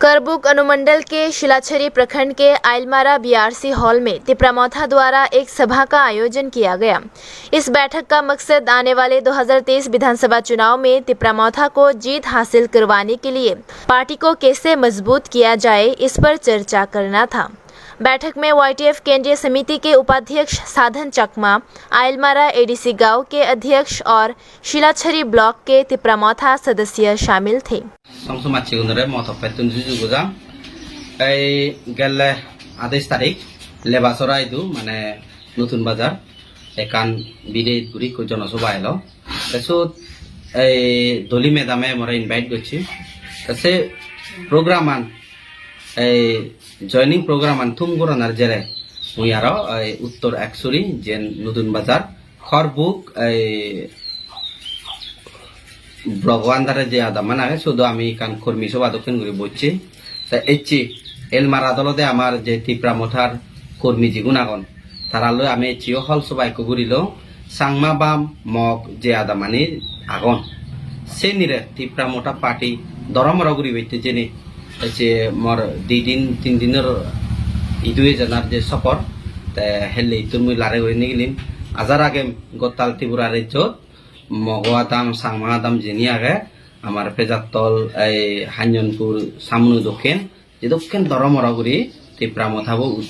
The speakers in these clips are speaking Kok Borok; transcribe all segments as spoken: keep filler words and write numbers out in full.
करबुक अनुमंडल के शिलाछड़ी प्रखंड के आइलमारा बीआरसी हॉल में तिपरा मोथा द्वारा एक सभा का आयोजन किया गया। इस बैठक का मकसद आने वाले दो हज़ार तेईस विधानसभा चुनाव में तिपरा मोथा को जीत हासिल करवाने के लिए पार्टी को कैसे मजबूत किया जाए, इस पर चर्चा करना था। बैठक में वाईटीएफ केंद्रीय समिति के उपाध्यक्ष साधन चकमा, आइलमारा एडीसी गांव के अध्यक्ष और शिलाछड़ी ब्लॉक के तिपरा मोथा सदस्य शामिल थे। Songso machi unore mothok pettun juju gojang. Ei gelle adais tarik Lebasora idu mane Nutun Bazar ekan bidai guri ko jonosoba elo. Teso ei doli madam e more invite gochi. Tese program an ei joining program an thum goranar jere mui aro ei Uttor Eksuri jen Nutun Bazar Khorbuk ei blogo andare je adam mana age sudu ami kan kormi soba dokken guri bocche. Ta ecche elmara dolode amar je Tipra Mothar kormi jigun agon, tara loi ami ecche o hol soba ekko gurilo. Changma bam mok je adamani agon, senire Tipra Motha party doromoro guri bette jeni ecche mor di din tin dinor idu ejanar je sopor, te helle ittun mui lare guri nigilim. Ajar agem gottal Tripura rejjot mogo adam, changma adam jeni age, amar Pejattol, ei Hanjonpur, Samunu dokken, je dokken doromoro guri Tipra Motha bo u-,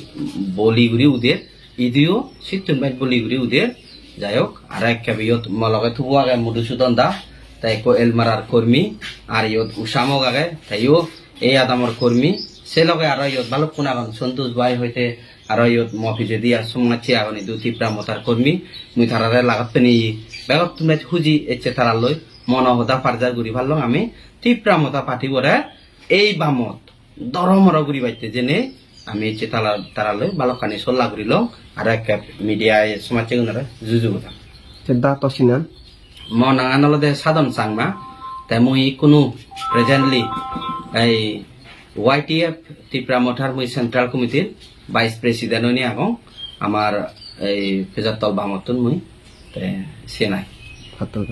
boli guri uder, idiyo sittun bai boli guri uder. Jai hok, aro ekkebe iyot mo loge thubu age Madhusudan da, te ekko elmarar kormi, ar iyot Usamok age, te iyo ei adamor kormi, se loge aro iyot balukkun agon, Santosh bhai hoite aro iyot mo pijedi ar somajje agon idu Tipra Mothar kormi, mui tarare lagat peni begottun bai huji ecche taralloi, mono hoda parjar guri parlong ami, Tipra Motha party bore ei bamot doromoro guri baite jene ami ecche tala taralloi balokkani solla gurilong, aro ekka media somajje gunore juju gotang. Te da to sinan? Mo nangan olode Sadon Changma, te mui kunu presently ei Y T F Tipra Mothar mui Central Committee Vice President oni agong, amar ei Pejattol bamottun mui, te senai. Phatok.